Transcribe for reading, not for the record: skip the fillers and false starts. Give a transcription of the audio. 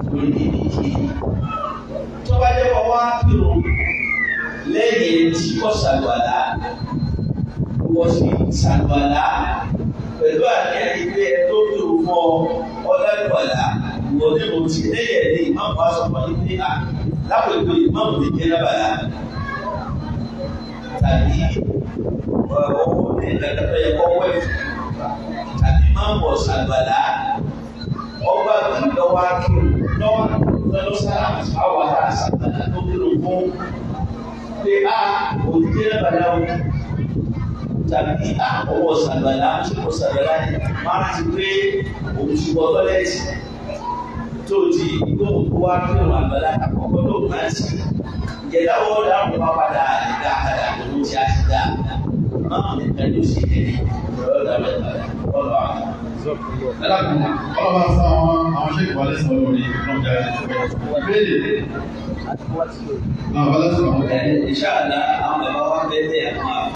Lórí ibi tí tó bá jẹ́ kó wá kírun lẹ́yìn tí kò ṣàlùwàlá, wọ́n sì ṣàlùwàlá pẹ̀lú àníyàn yìí pé ẹ tó kírun fún ọ ọlọ́lùwàlá, ìwọ ní mo ti lẹ́yìn ẹ̀ ní ìmáàmù wa sọ fún ọ pé à lápòjù ìmáàmù lè jẹ́ lábàlá tàbí owó ní ìgbàgbọ́ tó yẹ kó wẹ̀ tàbí máàmù ọ̀ṣàlùwàlá, ọgbà lọ́wọ́ akírun lọ́wọ́ lọ́wọ́ sálámù àwọn àṣàlùwàlá tó kírun fún pé a òdìdí lábàlá o tàbí a ọwọ́ ṣàlùwàlá tí kò ṣàlùwàlá ni máa ti pé òun ti wọ tọ́lẹ́tì tó ti gbóhùn tó wá kírun àgbàlá àkọ́kọ́ ló máa ti ìjẹ̀dáwọ́ dáhùn wá padà lè dá padà, òun ti á ti dá máa nìkan ló sì tẹ̀lé ọ̀rọ̀ dábẹ́ padà ọ̀rọ̀ àwọn. Ẹlẹ́kùn ọlọ́ba sá àwọn ṣe ìwà lẹ́sàn lórí ìjọba ìbéèrè náà bá lẹ́sàn àwọn. Inshallah.